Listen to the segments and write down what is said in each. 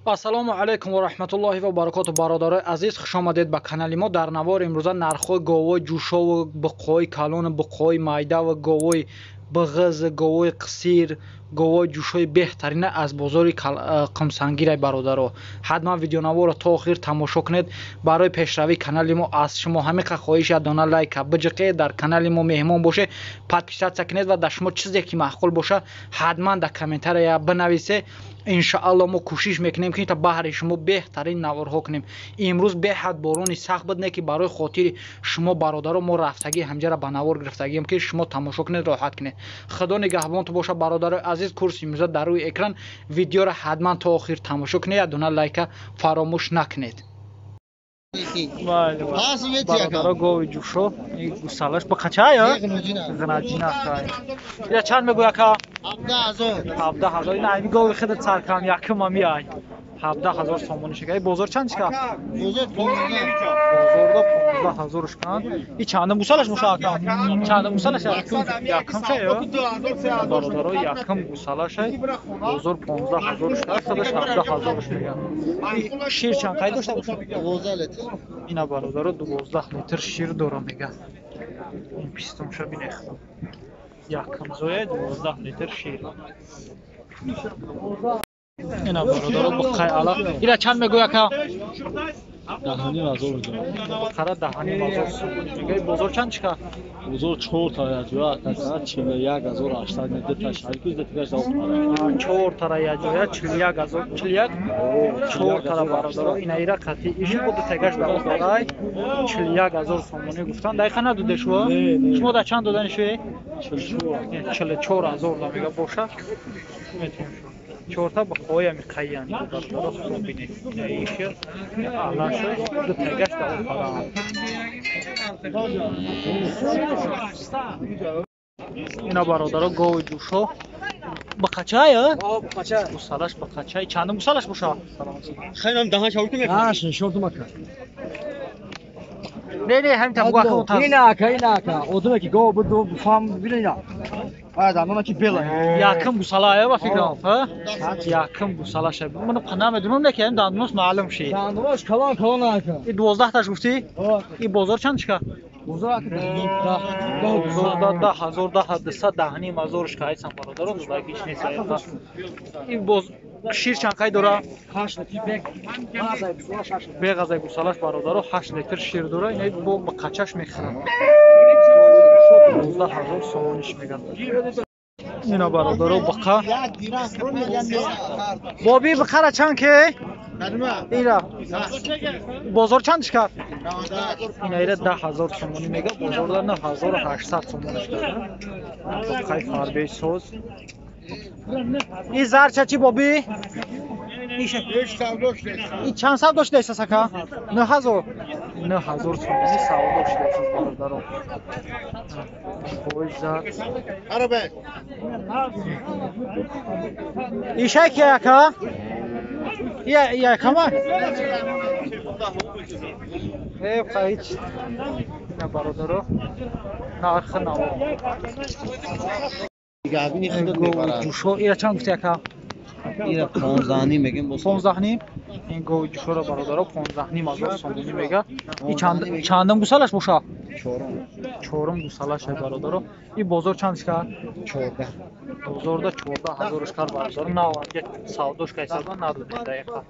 Ассалому алайкум ва раҳматуллоҳи ва баракоту. Бародарои азиз, хуш омадед ба канали мо. Дар навори имрӯза нархҳои говҳои ҷӯшову буққҳои калону буққҳои майда ва говҳои бағыз, говҳои қисир, говҳои ҷӯшои беҳтарина аз бозори Қумсангирай. Бародаро, ҳатман видеонаворро то охир тамошо кунед. Барои пешравии канали мо аз шумо ҳамиқа хоҳиш: як дона лайка биҷиқед, дар канали мо меҳмон бошед, подписаться кунед ва дар шумо чизе ки маъқул боша, ҳатман дар комментария бинависед. Иншоалло, мо кӯшиш мекунем, ки та баҳри шумо беҳтарин наворҳо кунем. Имрӯз беҳад борони сахт буд, не ки барои хотири шумо, бародаро, мо рафтагӣ ҳамҷара ба навор гирифтагием, ки шумо тамошо кунед, роҳат кунед. Худо нигаҳбонту боша, бародарои азиз. Курси имрӯза дар рӯи экран. Видеоро ҳатман то охир тамошо кунед, як дона лайка фаромӯш накунед. Бародаро, гови ҷӯшо, гусалаш бақачая ғнаҷина. Я чанд мегӯя, ака? 17 000. Ина ами гови худат саркам якума миай, 17 000 сомонӣ шика. Бозор чанд шика? Бозорда 15 000 шикан. И чандум гусалаш боша, ака? Чандум гусалаш? Якум шая, бародаро, якум гусалашай. Бозор 15 000 шика, худаш 17 000 мегӯяд. Шир чанд қай дошта боша? Ина, бародаро, 12 литр шир дора мега. Ин пистонша бинехтам, якум зоя, 12 литр шир. Ина, бародаро, буққай ала. Ира чанд мегӯя, ака? 10 500. Буққара 10 500 сомонӣ мега. Бозор чанд чика? Бозор чор тара якҷоя, акасана 41 800, дута шарику, дутагаш давпара. Чор тара якҷоя 41 000, 41, чор тара, бародаро. Ина ира қати иши бо дутагаш давпарай 41 000 сомонӣ гуфтан. Дақиқа надоде шумо? Шумо да чанд додани шуе? 44 000 да мега боша, метавонем шумо чорта буққҳои ами қаян, бародаро, худо бинед. Иша алаша, дутагаш давпара. Ина, бародаро, гови ҷӯшо бақачая, гусалаш бақачай. Чандум гусалаш боша? Не, не, ҳамин та бугу. Ина ака, ина ака, одаме ки гов буду фам бина, якум гусалая ба фикрам, якум гусалаша. Ман намедунам, не ки ҳам дандунош маълум шид. Дандунош калон калон, ака. И 12-таш гуфтӣ? И бозор чанд чика? Бозор, ака, бозор 10 000, даҳ дусад, 10 500 шикаайсан, бародаро. Дудагиш нест. И боз шир чанд қай дора? Беғазай гусалаш, бародаро, 8 литр шир дора. Ина бо қачаш мехӯрам, 12 000 сомониш меган. Ина, бародаро, буқа. Боби, буқара чанд ке? Ира бозор чанд шикар? Ина ира 10 000 сомонӣ мега, бозорда 9800 сомонӣ шикар. Буқаи фарбеи соз. И зарча чӣ, боби? И чанд савдо шудаистас, ака? 9000, 9000 сомонӣ савдо шудаистас, бародаро. Ой, зар ишай ки, ака? Я кама э ҳеч. На, бародаро, нархи наво ҷӯшо. Ира чанд гуфти, ака? Ира 15 ним мегем. 15 ним. Ин гови ҷӯшоро, бародаро, 15 500 сомонӣ мега. И чандум гусалаш боша? Чорум гусалаша, бародаро. И бозор чанд шикар? 14. Бозорда 14 000 шикар, бародаро. Наванга савдош кайсада надодем дақиқа.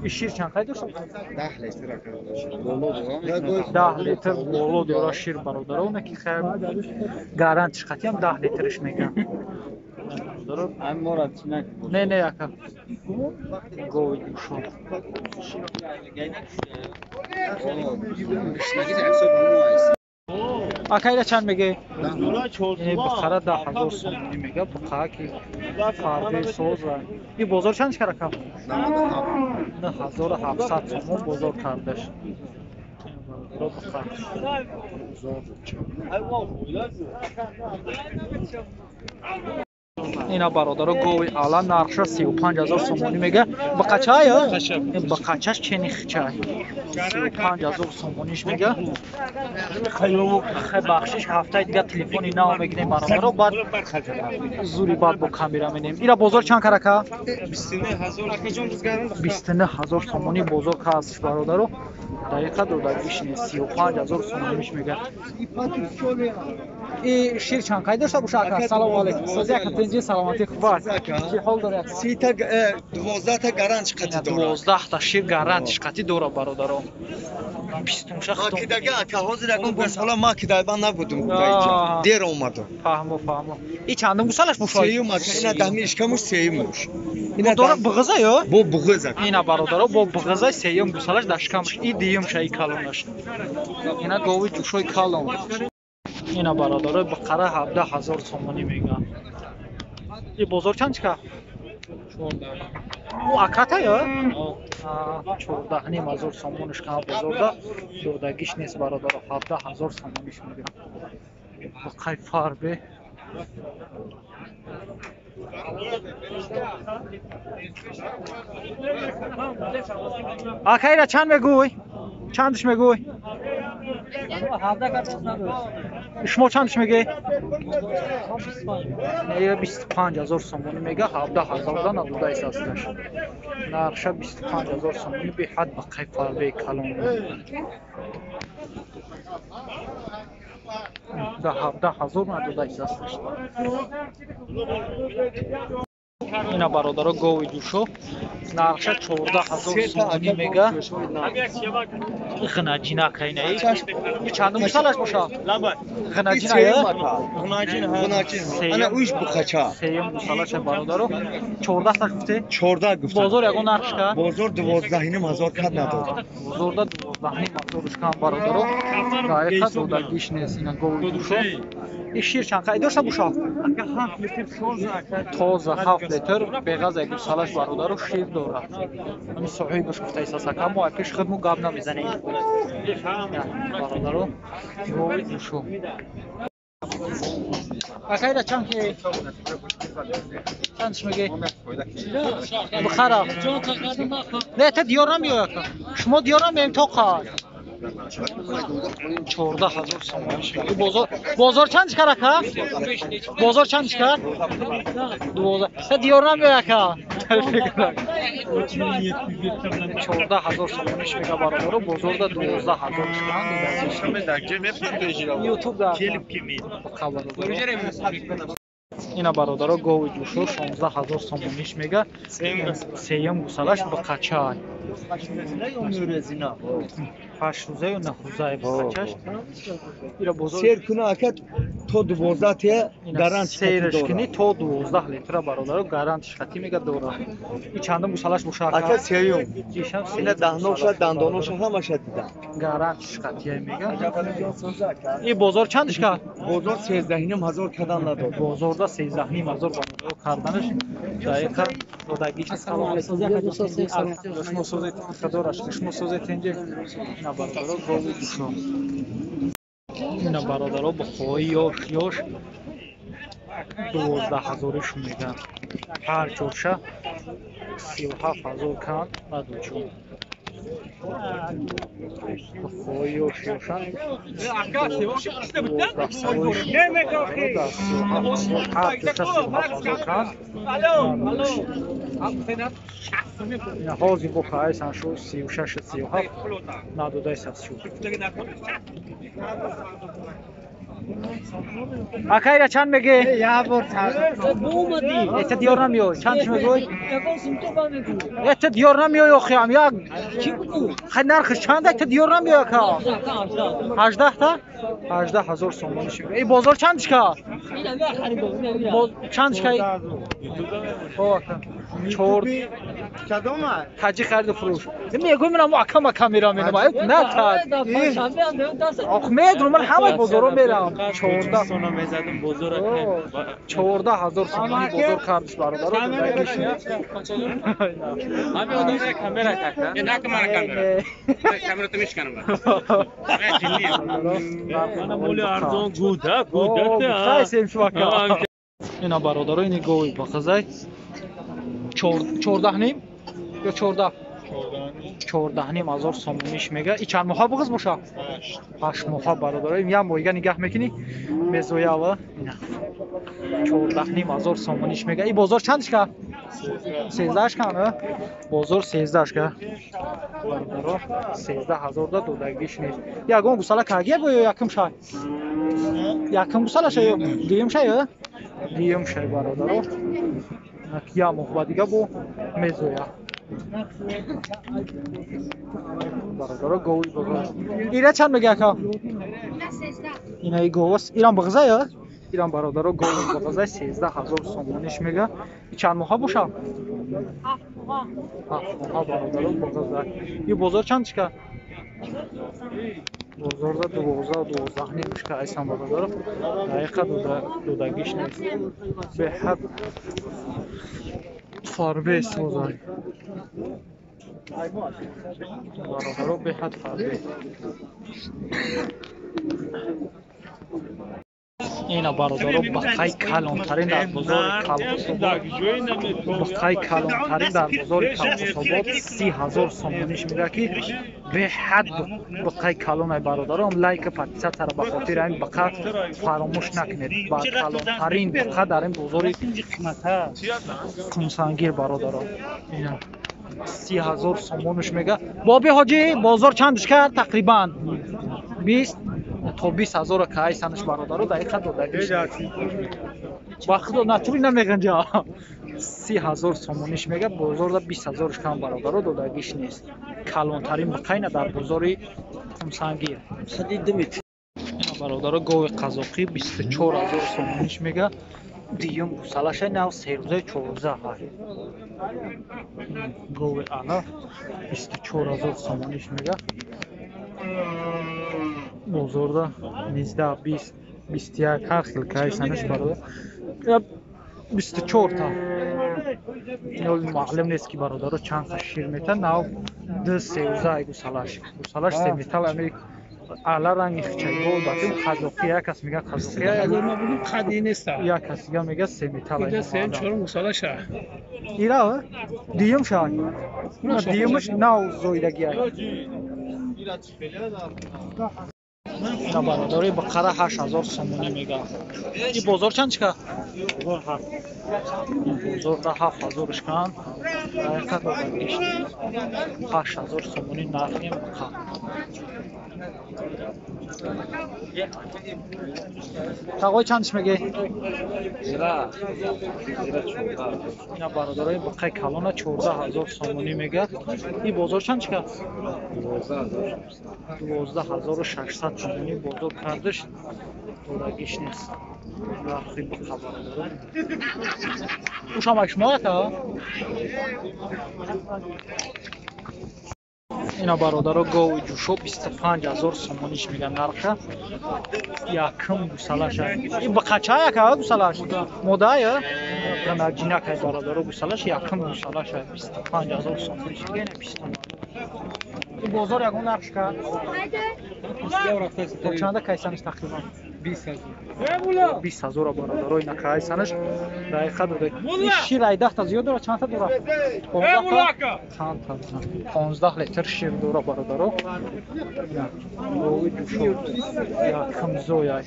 И шир чанд қай дошта? 10 литр боло дора шир, бародаро. Оне ки хайр, гарантиш қатиам 10 литриш меган. Не, не, ака. Гови ҷӯшо. Ака, ира чанд меге? Буқара 10 000 сомонӣ мега. Буқара ки фарбе соза. И бозор чанд шикар, ака? 9700 сомон бозор кардаш. Буқа. Ина бародаро гови ала нархша 35000 сомонӣ мега. Бақачая? Бақачаш чени хчай. 35000 сомониш мега. Хай бахшиш ҳафтаи дига телефони нав мегирем бародаро, баъд зури баъд бо камера менем. Ира бозор чанд карака? 29000 сомонӣ бозор каст бародаро. Дақиқа додагиш нест 35000 сомониш мега. И шир чанд қай дошта боша ака? Салому алейкум. Сози ака тинҷи саломатӣ хуб аст. Чӣ ҳол дорӣ ака? 12 та гарантиш қатӣ дора. 12 та шир гарантиш қатӣ дора бародаро. 26 хатом. Акидага ака ҳозир ягон гӯсола ма кидайба набудум даиҷа. Дер омадум. Фаҳмо, фаҳмо. И чандум гӯсолаш бошад? Сеюм ака, ина даҳми ишкамуш сеюмуш. Ина дора бағза ё? Бо бағза. Ина бародаро бо бағза сеюм гӯсолаш дар шикамуш. И дуюм шаи калонаш. Ина гови ҷӯшои калон. Ина бародаро бақара 17000 сомонӣ мега. И бозор чанд чика? 14. О аката ё? 14500 сомониш кан бозорда додагиш нест бародаро 17000 сомониш мега. Бақай фарбе. Акайра чанд мегӯй? Чандиш мегӯй? Шумо чандиш мегӯй? 25000 сомонӣ мега, 17000 да надодаист асташ. Нархша 25000 сомонӣ беҳад бақай фарбе калон. Да 17000 надодаист асташ. Ина бародаро гови ҷӯшо нархша 14000 сомонӣ мега. Ғнаҷина кайнаи. Чандум гӯсалаш боша? Ғнаҷина ё? Ғнаҷин. Ана уиш буқача. Сеюм гӯсалаша бародаро. 14 таш гуфте? 14 гуфта. Бозор ягон нархш ка? Бозор 12500 кад надод. Бозорда 12500 кам бародаро. Дақиқа додагиш нест ина гови ҷӯшо. И шир чанд қай дошта боша? Ака 7 литр тоза ака. Тоза 7 литр беғаз як гӯсалаш бародаро шир дорад. Ҳамин соҳибаш гуфтаист ака мо пеш худмо гап намезанем. Бародаро гови ҷӯшо. Ака ира чанд ки? Чандш мегӣ? Бихара. Не, та диёр намеояд ака. Шумо диёр намеоем то қад. 14000 сомонӣ. Бозор бозор чанд чикар ака? Бозор чанд чикар? 12. Та диёр намеояд ака. 14000 сомонӣ мега бародаро, бозорда 12000 чикан. YouTube да. Ина бародаро гови ҷӯшо 16000 сомониш мега. Сеюм гӯсалаш бақачай. 8 рӯзаю 9 рӯзай бақачаш. Ира бозор сер куна ака то 12 тия гарант серш кини то 12 литра бародаро гарантиш хати мега дора. И чандум гӯсалаш боша ака? Ака сеюм. Ишам ина даҳноша дандоноша ҳамаша дидам. Гарантиш хатия мега. И бозор чандиш кард? Бозор 13500 кадан надод. Бозорда 13500 бародаро карданаш дақиқа додагиш. Салом алейкум. Шумо созед хадораш, шумо созед тинҷи. Ина бародаро гови ҷӯшо. Ина бародаро бухои ёш ёш 12000 мега. Ҳар чорша 37000 кан надочу. Бухои ёш ёшан 12000 ҳар чорша 37000 кан. Ҳозир бо қайсан шу 36 37 надодаист аст шу. Ака ира чанд мегӣ? Я бор Эта диёр намеой. Чандш мегӯй? Эта диёр намеой охи ам як. Хай нархш чанд эта диёр намеой ака? 18 та? 18000 сомонӣ шуд. И бозор чандш ка? Чандш ка? О ака. 4 таҷи хариду фурӯш. Мегӯй манам ака мака мерам инам. На та. Ох медонам ман ҳамаи бозоро мерам. 14 сона мезадам бозора. 14000 сомонӣ бозор кардиш бародаро. Ҳамин одам камера кака. На камера камера. Камера то мешканам. Мана моли арзон гуда, гуда. Гуфтайсем шумака. Ина бародаро, ини гови бақизай. 14 ним ё 14? 14 ним ҳазор сомониш мега. И чанд моҳа буғиз боша? 8 моҳа бародаро. Ин як моҳига нигаҳ мекунӣ, мезоява. Ина 14 ним ҳазор сомониш мега. И бозор чандишка? 13 кан, бозор 13 ка. Бародаро, 13 ҳазор да додагиш нест. Ягон гусала кагия го ё якум шай? Якум гусала шай ё дуюм шай ё? Дуюм шай бародаро. Я моҳ ба дига бо мезоя. Бародаро, гови бағаз. Ира чанд мега ака? Ина и говас. Ирам бағза ё? Ирам бародаро гови бағаза 13 ҳазор сомониш мега. И чанд моҳа боша? 7 моҳа. 7 моҳа бародаро бағаза. И бозор чанд чика? Бозорда 12 12 нимушка айсан бародаро. Дақиқа додагиш нест. Беҳад фарбе созай. Бародаро беҳад фарбе. Ина бародаро бақай калонтарин дар бозори Калхособод. Бақай калонтарин дар бозори Калхособод 30 ҳазор сомониш мега ки беҳад бақай калонай бародаро. Лайк подписатсияро ба хотири ҳамин бақа фаромӯш накунед. Ба калонтарин бақа дар ин бозори Қумсангир бародаро. Ина 30 ҳазор сомониш мега. Боби ҳоҷӣ бозор чандиш кард тақрибан? 20 то 20 ҳазор кай санаш бародаро дақиқа додагиш. Ба худо натури намеғанҷа. 30 ҳазор сомониш мега, бозорда 20 ҳазорш кам бародаро додагиш нест. Калонтарин бақайна дар бозори Қумсангир. Ина бародаро гови қазоқӣ 24 ҳазор сомониш мега. Дуюм гусалаша нав серӯзаи 14 ҳай. Гови ана 24 ҳазор сомониш мега. Бозорда 19, 20, 21 ҳар хел кай санаш бародар. 24 та. Маълум нест ки бародаро чанд қа шир мета. Нав 2 13 гусалаш. Гусалаш се метал ами ала ранги хчайгол батим қазоқӣ як кас мега қазоқӣ қади нест. Як кас дига мега се метал. Ида се чорум гусалаша. Ира дуюм шай. Дуюмаш нав зоидагиай. На бародари бақара 8000 сомонӣ мега. И бозор чанд чика? Бозорда 7000 шкан. Дақиқа додагиш. 8000 сомонӣ нархи бақа. Тағой чандиш меге? Ина бародарои бақаи калона 14000 сомонӣ мега. И бозор чанд чика? 12600 сомонӣ бозор кардиш. Додагиш нест. Нархи бақа бародаро. Ушамак шумо ака? Ина бародаро гови ҷӯшо 25000 сомониш мега нарха. Якум гусалаша. И бақача яка гусалаш? Модая? Ҷинакай бародаро гусалаш якум гусалаша 25000 сомониш мега, ина 20. И бозор ягон нарх шка? То чанда кайсаниш тақрибан? 20000. 20000 бародаро ина кайсаниш дақиқа дода. Шир 10 та зиёд дора, чанд та дора? 15 та. 15 литр шир дора бародаро. Гови ҷӯшо якум зояй.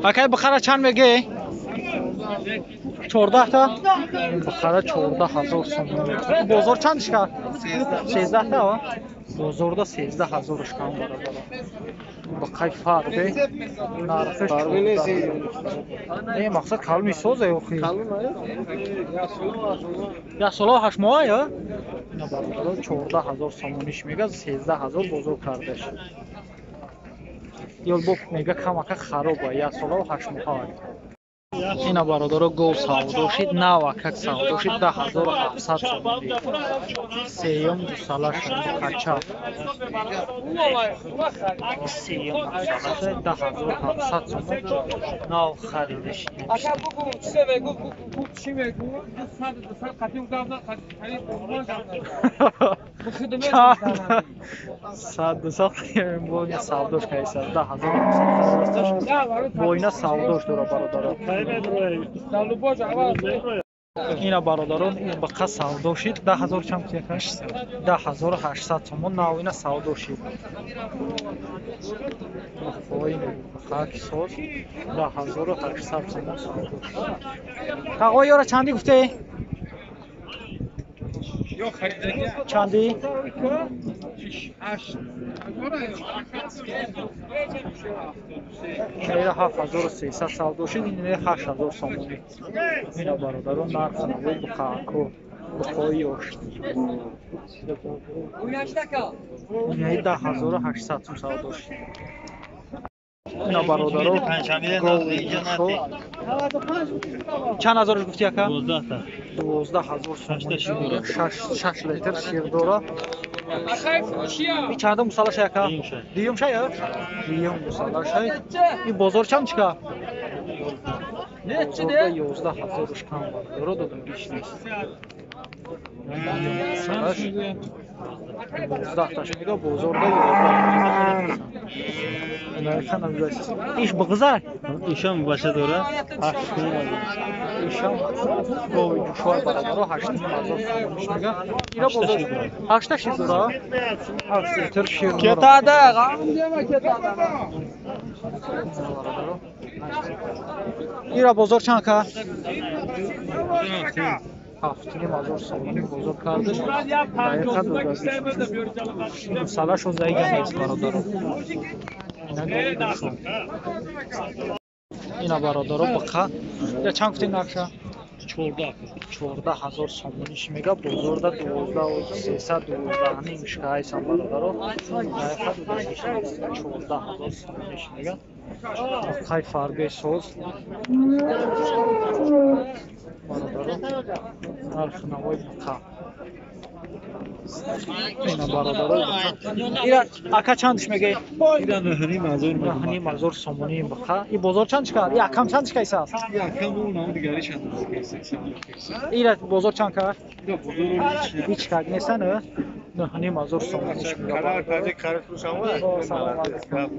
Акай бақара чанд меге? 14 та? Бақара 14000 сомон. Бозор чанд шка? 13 та? Бозорда 13000 шкан бародаро. Бақай фарбе. Нархаш фарбе нест. Не, мақсад калони соза ё хи. Як сола 8 моҳ ё? Ина бародаро 14000 сомониш мега, 13000 бозор кардаш. Ёл бо мега камака хароба, як сола 8 моҳ. Ина бародаро гов савдо шид, навакак савдо шид 10700 сомонӣ. Сеюм гусала шуд кача. Сеюм гусала шуд 10700 сомон нав харида шид. Ака бугу чӣ мегу, бугу чӣ мегу? 200 200 қатим гавна харид қурбон гавна. Сад 200 бо ина савдош кайса 10700 бо ина савдош дора бародаро. Ина бародарон ин бақа савдо шид 10000 чанд яка 10800 сомон нав ина савдо шид. Бақа ки соз 10800 сомон савдо шид. Тағои ёра чанди гуфте? Чанди? Ина 7300 савдо шид, ин 8000 сомонӣ. Ина бародарон нархи навои буқаако, буқои ёш. Ина 10800 сом савдо шид. Ина бародарон гови ҷушо. Чанд ҳазораш гуфти ака? 12000 сомонӣ. 6 литр шир дора. И чандум гусала шай ака? Дуюм шай? Дуюм гусала шай. И бозор чанд чика? Бозорда 11000 кам бародаро додам гич нест. Гусалаш 12 таш мега бозорда 11. Иш буғзар? Ишам баша дора 8,5. Ишам гови ҷушор бародаро 8,5 сомониш мега. Ира бозор 8 шир дора? 8 литр шир дора. Кетада, ғам дема кетада. Ира бозор чанд ка? 7,5 сомонӣ бозор кардаш. Дақиқа додагиш. Гусалашо заига нест бародаро. Ина бародаро бақа. Я чанд гуфтем нархша? 14000 сомониш мега бозорда 12300 12 ним шкайсан бародаро. Дақиқа додагиш 14000 сомониш мега. Бақаи фарбе соз. Бародаро нархи навои бақа. Ина бародаро ира ака чандш мегӯӣ? Ира 9,5 9,5 сомонӣ бақа. И бозор чанд чикар? И акам чанд чикайса аст? И акам он нам дигари чанд чикайса. Ира бозор чанд кар? Ира бозор ҳеч кар неста не? 9,5 сомонӣ. Канал паҷи кар фурӯшам ва салом алейкум.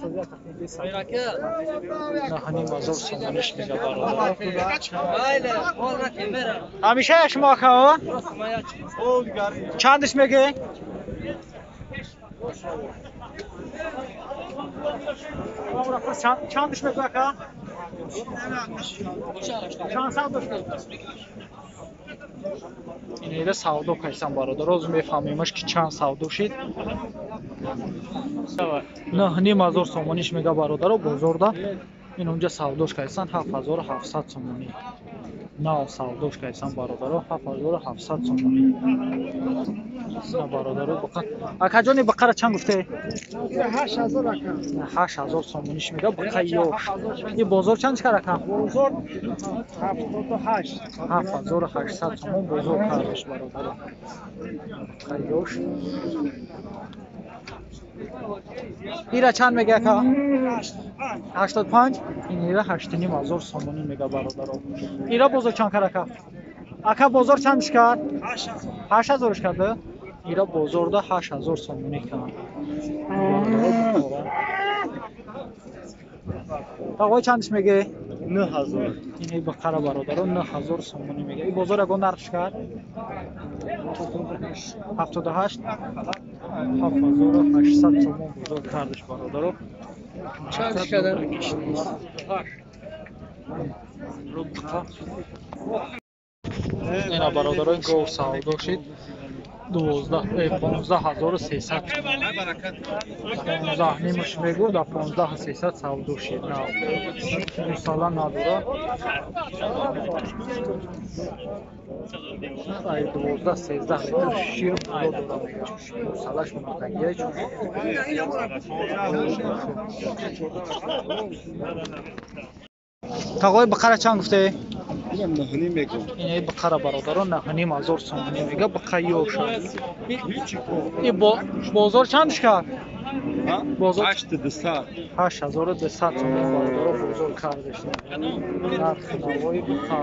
9,5 сомониш мега бародаро. Ҳамеша шумо ака? Чандиш мегӯӣ? Чандиш мегӯ ака? Чанд савдош мегӯ? Ина савдо кайсан бародар. Роз мефаҳмемаш ки чанд савдо шид. 9,5 сомониш мега бародаро бозорда. Ин онҷа савдош кайсан 7700 сомонӣ. Нав савдош кайсан бародаро 7700 сомонӣ. На бародаро бақа. Акаҷони бақара чанд гуфте? 8000 ака. 8000 сомониш мега бақа ёш. И бозор чанд чикар ака? Бозор 78. 7800 сомон бозор кардаш бародаро. Бақа ёш. Ира чанд мега ака? 85. Ин ира 8,5 сомонӣ мега бародаро. Ира бозор чанд кар ака? Ака бозор чанд кард? 8000 кард? Ира бозорда 8000 сомонӣ кард. Тағои чандиш мегӯӣ? 9000. Ин бақара бародаро 9000 сомонӣ мега. И бозор ягон нархш кард? 78. 7800 сомон бозор кардаш бародаро. Чанд шуда? Ина бародаро гов савдо шид 15300. 15 нимаш мегӯ да 15300 савдо шид. На гусала надора. Ай 12-13 литр шир дора мега. Гусалаш монатагия чун. Тағои бақара чанд гуфте? Инам 9.5 мегӯм. Ин бақара бародарон 9.5 ҳазор сомонӣ мега, бақа ёша. И бозор чандш кард? Бозор 8200. 8200 сомонӣ бародаро бозор кардеш. Нархи навои бақа.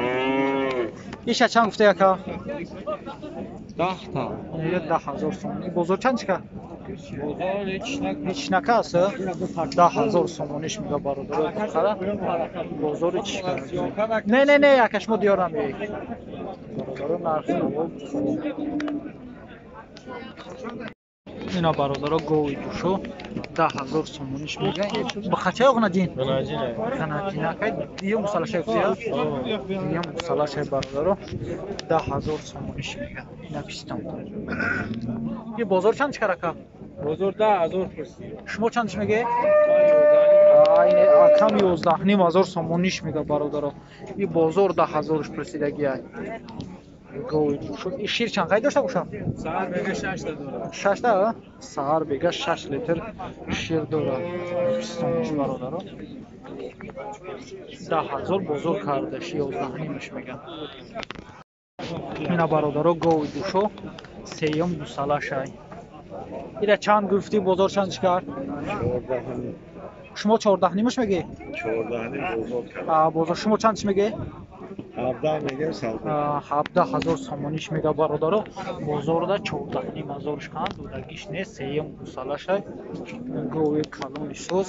Иша чанд гуфте яка? 10 та. Ин 10 000 сомонӣ. Бозор чандш кард? Бозор ҳеч накард. Ҳеч накард? 10 000 сомониш мега бародаро бақара. Бозори чӣ кард? Не, не, не, яка шумо диёр намеед. Бародаро нархи наво. Ина бародаро гови ҷӯшо 10 000 сомониш мега. Бақача ё ғанаҷин? Ғанаҷинакай дия мусалашай гуфтия? Дия мусалашай бародаро 10 000 сомониш мега. Ина пистон. И бозор чанд чикар ака? Бозор 10 000 пурсид. Шумо чандш меге? Ин акам 11.5 ҳазор сомониш мега бародаро. И бозор 10 000-ш пурсидагиай. Гови ҷӯшо. И шир чанд қай дошта бошам? Саҳар бега шашта дорад. Шашта? Саҳар бега 6 литр шир дорад. Пистониш бародаро. 10 000 бозор кардаш, 11.5-ш мега. Ина бародаро гови ҷӯшо сеюм гусалашай. Ира чанд гуфтӣ, бозор чанд чикар? Шумо 14.5-ш мегӣ? 14.5 бозор кард. Бозор шумо чандш мегӣ? 17 мегем савдо. 17 000 сомониш мега бародаро. Бозорда 14.5 ҳазорш канд, дудагиш не, сеюм гусалашай. Гови калони соз.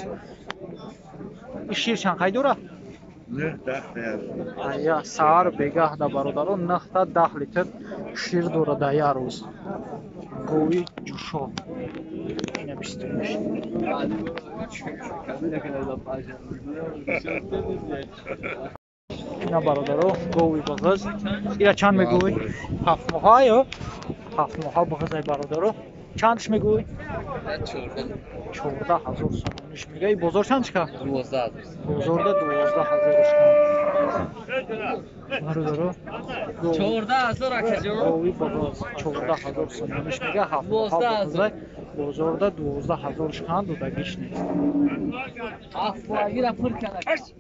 И шир чанд қай дорад? 9 10 Ая саҳар бегаҳ да бародаро 9 та 10 литр шир дорад дар як рӯз. Гови ҷӯшо. Ина бистумиш. Ина бародаро гови бағыз. Ира чанд мегӯй? 7 моҳа ё? 7 моҳа бағызай бародаро. Чандш мегӯй? 14 000 сомониш мега. И бозор чанд чика? Бозорда 12 000 шкан. Бародаро. 14 000 акаҷон. Гови бағыз 14 000 сомониш мега, 7 моҳа бағызай. Бозорда 12 000 шкан, додагиш нест. 7 моҳагира пур кард. 7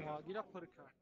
моҳагира пур кард.